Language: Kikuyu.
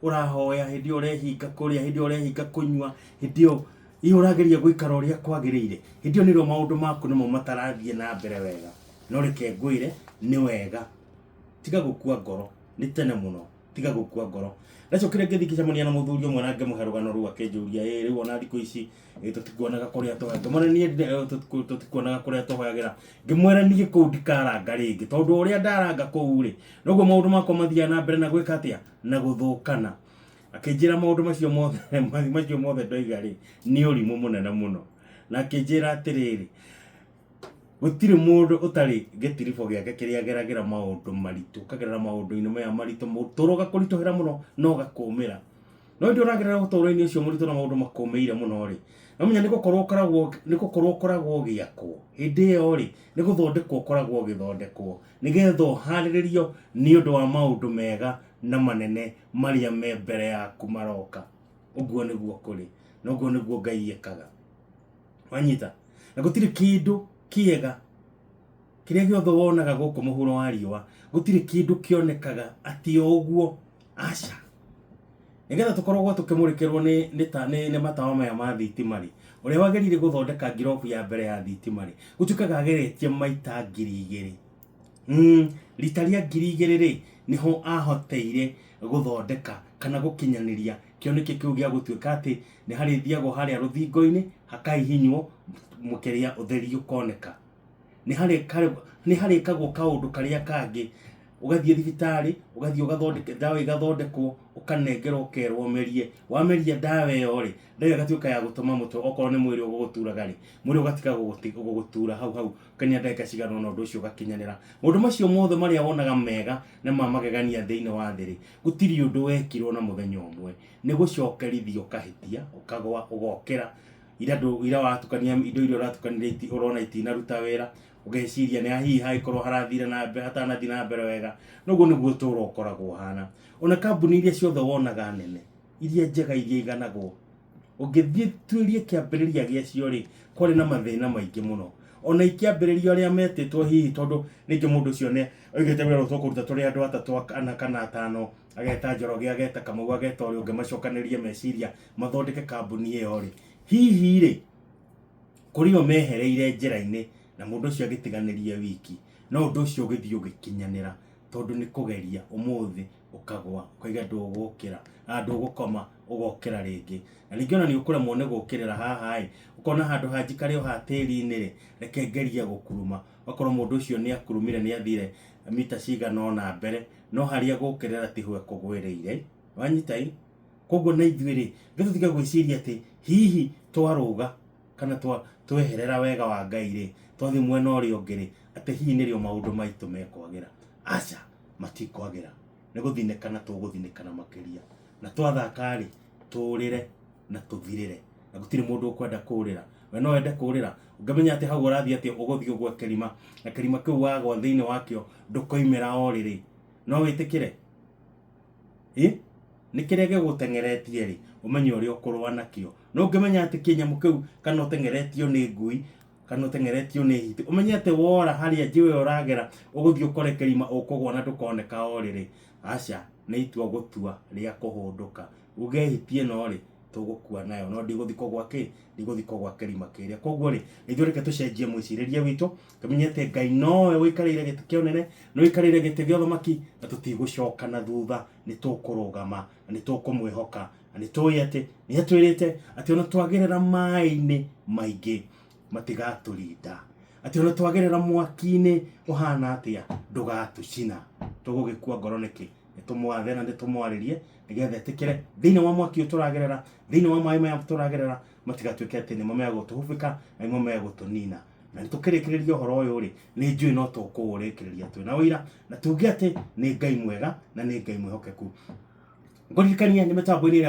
Ũrahoya, hĩndĩ ĩyo ũrehinga kũrĩa, hĩndĩ ĩyo ũrehinga kũnyua, hĩndĩ ĩyo ĩ ũrageria gũikara ũrĩa kwagĩrĩire, hĩndĩ ĩyo nĩrĩo maũndũ maku nĩmo matarathiĩ na mbere wega. No reke ngwĩre nĩ wega, tiga gũkua ngoro, nĩ tene mũno, tiga gũkua ngoro. Ndacokire ngĩthiĩ ngĩcemania na mũthuri ũmwe na ngĩmũhe rũgano rũu, akĩnjũria, ĩ rĩu ona thikũ ici ĩ tũtikuonaga kũrĩa tũhoya. Ngĩmwĩra niĩ tũtikuonaga kũrĩa tũhoyagĩra. Ngĩmwĩra niĩ kũu ndikaranga rĩngĩ, tondũ ũrĩa ndaranga kũu rĩ, noguo maũndũ makwa mathiaga na mbere na gwĩka atĩa? Na gũthũkana. Akĩnjĩra maũndũ macio mothe macio mothe ndoiga rĩ, nĩ ũrimũ mũnene mũno. Na akĩnjĩra atĩrĩrĩ, gũtirĩ mũndũ ũtarĩ gĩtiribũ gĩake kĩrĩa ageragĩra maũndũ maritũ, ũkagerera maũndũ-inĩ maya maritũ, mũtũrũ ũgakũritũhĩra mũno na ũgakũmĩra. No hĩndĩ ũragerera ũtũũro-inĩ ũcio mũritũ na maũndũ makũmĩire mũno rĩ, no menya nĩ gũkorwo ũkoragwo nĩ gũkorwo ũkoragwo ũgĩakwo. Hĩndĩ ĩyo rĩ, nĩ gũthondekwo ũkoragwo ũgĩthondekwo nĩgetha ũharĩrĩrio nĩ ũndũ wa maũndũ mega na manene marĩa me mbere yaku maroka. Ũguo nĩguo kũrĩ, na ũguo nĩguo Ngai ekaga. Wanyita? Na gũtirĩ kĩndũ kĩega kĩrĩa gĩothe wonaga gũkũ mũhuro wa riũa, gũtirĩ kĩndũ kĩonekaga atĩ o ũguo, aca. Nĩgetha tũkoragwo tũkĩmũrĩkĩrwo nĩ, nĩ, ta, nĩ, nĩ matawa maya ma thitima rĩ, ũrĩa wageririe gũthondeka ngirobu ya mbere ya thitima rĩ, gũtuĩkaga ageretie maita 2000. Rita rĩa 2000 rĩ, nĩho ahoteire gũthondeka kana gũkinyanĩria kĩoneki kĩu gĩa gũtuĩka atĩ nĩ harĩthiagwo harĩa rũthingo-inĩ hakahihinywo kĩrĩa ũtheri ũkoneka. Nĩ nĩ harĩkagwo kaũndũ karĩa kangĩ, ũgathiĩ thibitarĩ, ũgathiĩ ũgathondeka ndawa igathondekwo, ũkanengerwo ũkerwo ũmerie. Wameria ndawa ĩyo rĩ, ndawa ĩyo ĩgatuĩka ya gũtũma mũtwe okorwo nĩ mwĩrĩ ũgũgũturaga rĩ, mwĩrĩ ũgatiga gũgũtura hau hau, ũkainia ndagĩka cigana ũna ũndũ ũcio ũgakinyanĩra. Maũndũ macio mothe marĩa wonaga mega na ma magegania thĩinĩ wa thĩ rĩ, gũtirĩ ũndũ wekirwo na mũthenya ũmwe. Nĩ gũcokerithia ũkahĩtia, ũkagwa, ũgokĩra. Ira ndũ ira watukania indo iria ũratukanirie ũrona itinaruta wĩra, ũgeciria nĩ hihi hangĩkorwo harathire na mbere hatanathiĩ na mbere wega. Na ũguo nĩguo ũtũũro ũkoragwo ũhana. Ona kambuni iria ciothe wonaga nene, iria njega iria iganagwo, ũngĩthiĩ tuĩrie kĩambĩrĩria gĩacio rĩ, kwarĩ na mathĩna maingĩ mũno. Ona ikĩambĩrĩrio arĩa metĩtwo hihi tondũ rĩngĩ mũndũ ũcio nĩ oigĩte wĩra ũyũ tũkũruta tũrĩ andũ atatũ ana kana atano, ageta Njoroge, ageta Kamau, ageta ũrĩa ũngĩ macokanĩrĩrie meciria mathondeke kambuni ĩyo rĩ, hihi rĩ, kũrĩ o mehereire njĩra-inĩ na mũndũ ũcio agĩtiganĩria wiki, no ũndũ ũcio ũgĩthiĩ ũgĩkinyanĩra tondũ nĩ kũgeria ũmũthĩ ũkagwa ũkauga ndũgũkĩra, ndũgũkoma ũgokĩra rĩngĩ. Na ningĩ ona nĩ ũkũremwo nĩ gũkĩrĩra haha ĩ, ũkona handũ ha njikare o haha tĩri-inĩ rĩ, reke ngerie gũkuruma. Ũgakora mũndũ ũcio nĩ akurumire nĩ athire mita cigana ũna mbere, no harĩa egũkĩrĩra tiho ekũgwĩrĩire. Wanyita ĩ? Koguo na ithuĩ rĩ, reke tũtige gwĩciria atĩ hihi twarũga kana tweherera wega wa Ngai rĩ, twathiĩ mwena ũrĩa ũngĩ rĩ, atĩ hihi nĩrĩo maũndũ maitũ mekwagĩra. Aca, matikwagĩra. Nĩ gũthinĩkana tũgũthinĩkana makĩria. Na twathaka rĩ, tũrĩre na tũthirĩre. Na gũtirĩ mũndũ ũkwenda kũrĩra. We no wende kũrĩra? Ũngĩmenya atĩ hau ũrathiĩ atĩ ũgũthiĩ ũgwe kĩrima, na kĩrima kĩu wagwa thĩinĩ wakĩo ndũkoimĩra o rĩ rĩ, no wĩtĩkĩre? Ĩ? Nĩ kĩrĩa gĩgũteng'eretie rĩ, ũmenye ũrĩa ũkũrũa nakĩo. No ũngĩmenya atĩ kĩnyamũ kĩu kana ũteng'eretio nĩ ngui, kana ũteng'eretio nĩ hiti, ũmenye atĩ wora harĩa njĩra ĩyo ũragera, ũgũthiĩ ũkore kĩrima ũkũgwa na ndũkoneka o rĩ rĩ, aca, nĩ itua ũgũtua rĩa kũhũndũka. Uge hiti ĩno rĩ, tũgũkua nayo, no ndigũthiĩ kũgwa kĩ? Ndigũthiĩ kũgwa kĩrima kĩrĩa. Koguo rĩ, ithuĩ reke tũcenjie mwĩcirĩrie witũ, tũmenye atĩ Ngai nowe ũikarĩire gĩtĩ kĩa ũnene, nĩwe ũikarĩire gĩtĩ gĩa ũthamaki, na tũtigũcoka na thutha, nĩ tũkũrũgama, na nĩ tũkũmwĩhoka, na nĩ tũĩ atĩ nĩ atwĩrĩte atĩ ona twagerera maĩ-inĩ maingĩ matigatũrinda, atĩ ona twagerera mwaki-inĩ ũhana atĩa ndũgatũcina. Tũgũgĩkua ngoro nĩkĩ? Nĩ tũmwathe na nĩ tũmwarĩrie nĩgetha etĩkĩre thĩinĩ wa mwaki ũyũ tũragerera, thĩinĩ wa maĩ maya tũragerera, matigatuĩke atĩ nĩmo megũtũhubĩka na nĩmo megũtũnina. Na nĩ tũkĩrĩkĩrĩria ũhoro ũyũ rĩ, nĩ njũĩ no tũkũũrĩkĩrĩria twĩna ũira na tuge atĩ nĩ Ngai mwega na nĩ Ngai mwĩhokeku. Ngũririkania nĩ mĩtambo-inĩ ĩrĩa